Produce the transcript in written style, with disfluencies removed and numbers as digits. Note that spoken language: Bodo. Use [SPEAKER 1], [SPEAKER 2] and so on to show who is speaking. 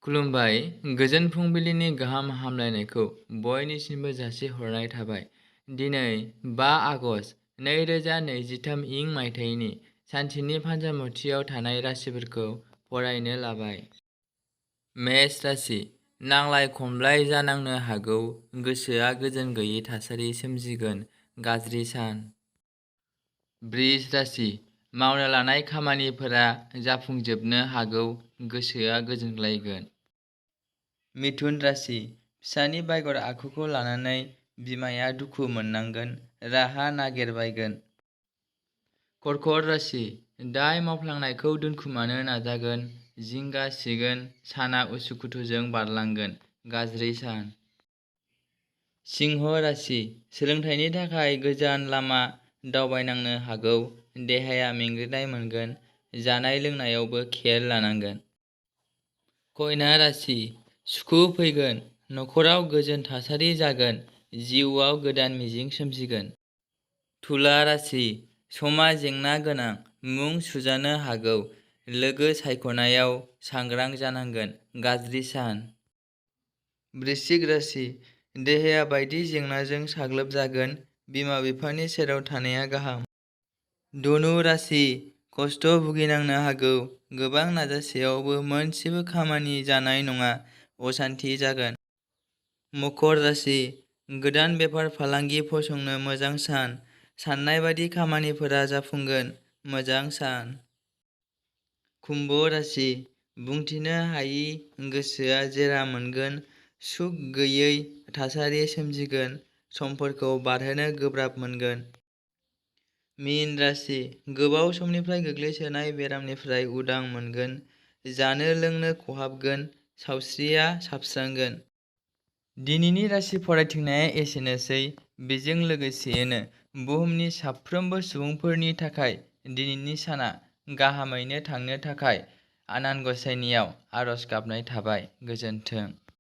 [SPEAKER 1] खुलुमबाय। गोजोन फुंबिलिनि गाहाम हामलायनायखौ बयनिसिमबो जासिहरनाय थाबाय। दिनै 5 आगस्ट 2023 इं मायथाइनि सानसेनि फान्जामुथियाव थानाय राशिफोरखौ फरायनो लाबाय। मेष राशि। नांलाय खमलाय जानांनो हागौ, गोसोआ गोजोन गैयै थासारि सोमजिगोन, गाज्रि सान। वृष राशि। मावनो लानाय खामानिफोरा जाफुंजोबनो हागौ, गोसोआ गोजोनग्लायगोन। मिथुन राशि। फिसानि बायगर आखुखौ लानानै बिमाया दुखु मोननांगोन, राहा नागिरबायगोन। कर्कट राशि। दाय मावफ्लांनायखौ दोनखुमानो नाजागोन, जिंगा सिगोन, साना उसुखुथुजों बारलांगोन, गाज्रि सान। सिंह राशि। सोलोंथाइनि थाखाय गोजान लामा दावबायनांनो हागौ, देहाया मेंग्लिनाय मोनगोन, जानाय लोंनायावबो खेल लानांगोन। कन्या राशि। सुखु फैगोन, नखराव गोजोन थासारि जागोन, जिउआव गोदान मिजिं सोमजिगोन। तुला राशि। समा जेंना गोनां, मुं सुजानो हागौ, लोगो सायख'नायाव सांग्रां जानांगोन, गाज्रि सान। वृश्चिक राशि। देहाया बायदि जेंनाजों साग्लोबजागोन, बिमा बिफानि सेराव थानाया गाहाम। धनु राशि। खस्थ' भुगिनांनो हागौ, गोबां नाजासेयावबो मोनसेबो खामानि जानाय नङा, असान्ति जागोन। मकर राशि। गोदान बेफार फालांगि फसंनो मोजां सान, साननाय बादि खामानिफोरा जाफुंगोन, मोजां सान। कुम्भ राशि। बुंथिनो हायि गोसोआ जेरा मोनगोन, सुख गैयै थासारि सोमजिगोन, समफोरखौ बारहोनो गोब्राब मोनगोन। मीन राशि। गोबाव समनिफ्राय गोग्लैसोनाय बेरामनिफ्राय उदां मोनगोन, जानो लोंनो खहाबगोन, सावस्रिया साबस्रांगोन। दिनैनि राशि फरायथिंनाया एसेनोसै। बेजों लोगोसेयैनो बुहुमनि साफ्रोमबो सुबुंफोरनि थाखाय दिनैनि साना गाहामैनो थांनो थाखाय आनान गसाइनियाव आरज गाबनाय थाबाय। गोजोन्थों।